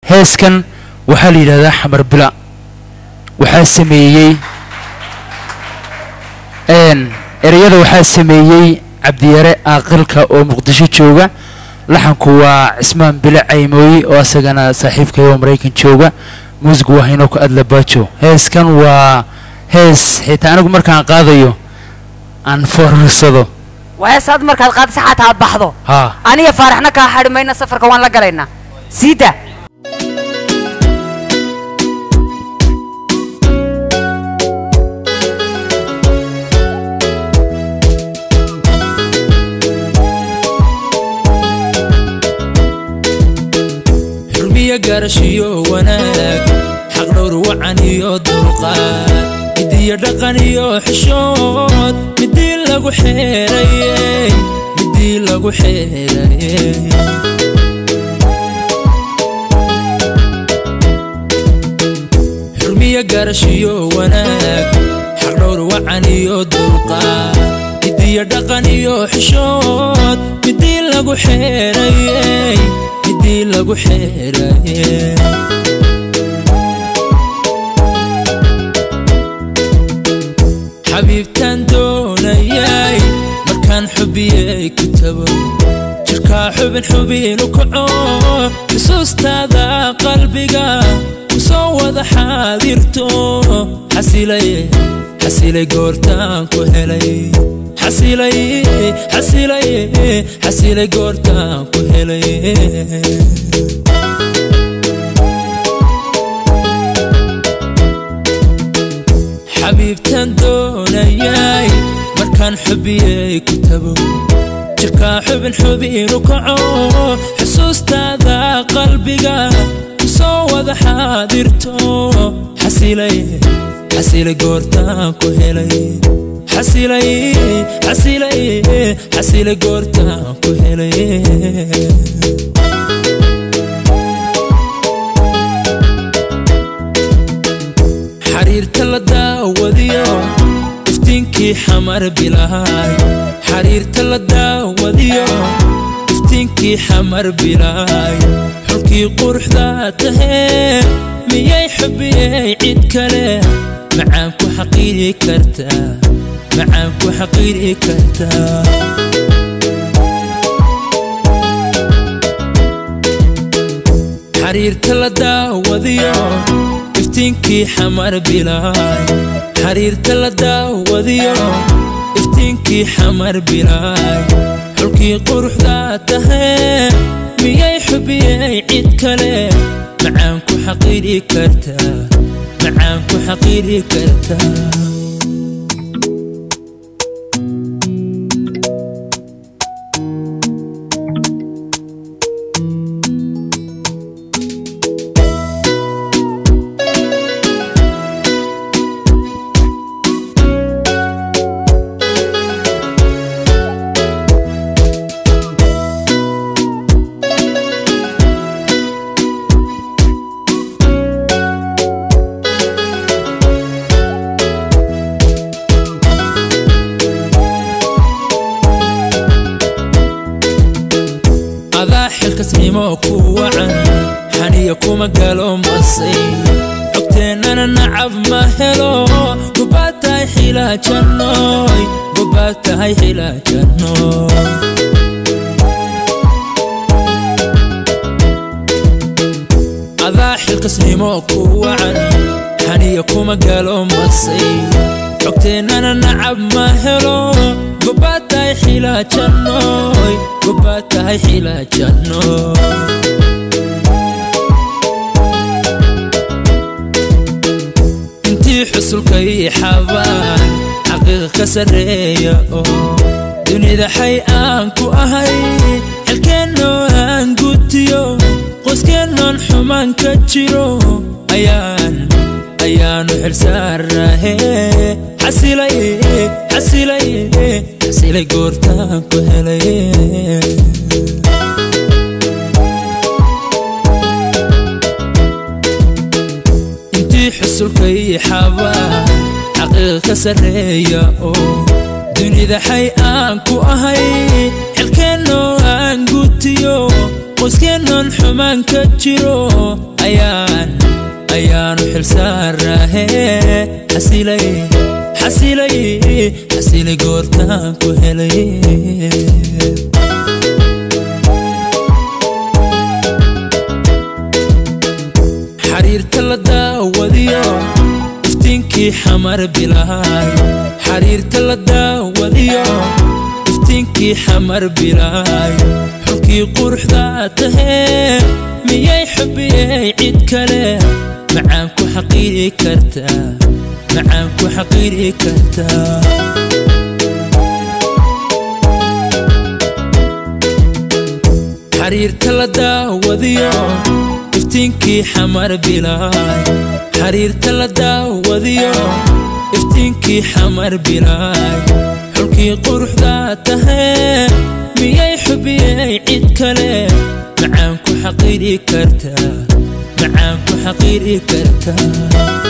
Heeskan waxaa la yidhahdaa Xamar Bila. Waxaa sameeyey ereyada, waxaa sameeyey Cabdiyare Aaqilka oo Muqdisho jooga. Laxanku waa Cismaan Bile Caymooyi oo asagana saaxiibkay oo Maraykan jooga. Muusigu waa Haynoko Adlabaajo. Heeskan waa hees xitaa anigu markaan qaadayo aan foorarsado. Waa hees aad markaad qaadisa xataa aad baxdo. Haa. Aniga Faaraxna kaa xadhi mayna, safarka waan la galaynaa. Siida. Xurmiyo garashiyo wanaag, xaq dhowr wacan iyo dulqaad, midiyo dhaqan iyo xishood, midii lagu xeerayey, midii lagu xeerayey. Xurmiyo garashiyo wanaag, xaq dhowr wacan iyo dulqaad, midiyo dhaqan iyo xishood, midii lagu xeerayey, midii lagu xeerayey. Xabiibtaan doonayay markaan xubiyey ku tago, jirkaa xubin xubinu kaco, xusuustaada qalbiga ku soo wada xaadirto. Xasilay, xasilay goortaan ku helay. Xasilay, xasilay, xasilay goortaan ku helay. Xabiibtaan doonayay markaan xubiyey ku tago, jirkaa xubin xubinu kaco, xusuustaada qalbiga ku soo wada xaadirto. Xasilay, xasilay goortaan ku helay. Xasilay, xasilay, xasilay goortaan ku helay. Xariirta la daawadiyo iftiinkii Xamar Bilaay, xariirta la daawadiyo iftiinkii Xamar Bilaay, xulkii quruxda tahee, miyay xubiyey cid kale macaan ku xaqiiri kartaa? Macaan ku xaqiiri kartaa? Xariirta la daawadiyo iftiinkii Xamar Bilaay, xariirta la daawadiyo iftiinkii Xamar Bilaay, xulkii quruxda tahee, miyay xubiyey cid kale macaan ku xaqiiri kartaa? Macaan ku xaqiiri kartaa? Adaa xilkasnimo ku wacan, xaniya kuma galo masay, xogteennana nacab ma helo. Gubaad tahay xilaajannoy, gubaad tahay xilaajannoy. Adaa xilkasnimo ku wacan, xaniya kuma galo masay, xogteennana nacab ma helo. Gubaad tahay xilaajannoy, gubaad tahay xilaajannoy. Intii xusulkay xabaan xaqiiqa ka sarreeya oo dunida xay aan ku ahay, xilkeennoo aan gutiyo, qoyskeenoon xumaan ka jiro, ayaan ayaanu xilsaarahe. Xasilay, xasilay, xasilay goortaan ku helay. Intii xusulkay xabaan xaqiiqa ka sarreeya oo dunida xay aan ku ahay, xilkeennoo aan gutiyo, Qoyskeennan xumaan ka jiro ayaan ayaanu xilsaaraahe. Xasilay, xasilay, xasilay goortaan ku helay. Xariirta la daawadiyo iftiinkii xamar bilaay, xariirta la daawadiyo iftiinkii xamar bilaay, xulkii quruxda tahee, miyay xubiyey cid kale macaan ku xaqiiri kartaa? Macaan ku xaqiiri kartaa? Xariirta la daawadiyo iftiinkii xamar bilaay, xariirta la daawadiyo iftiinkii xamar bilaay, xulkii quruxda tahee, miyay xubiyey cid kale macaan ku xaqiiri kartaa? Macaan ku xaqiiri kartaa?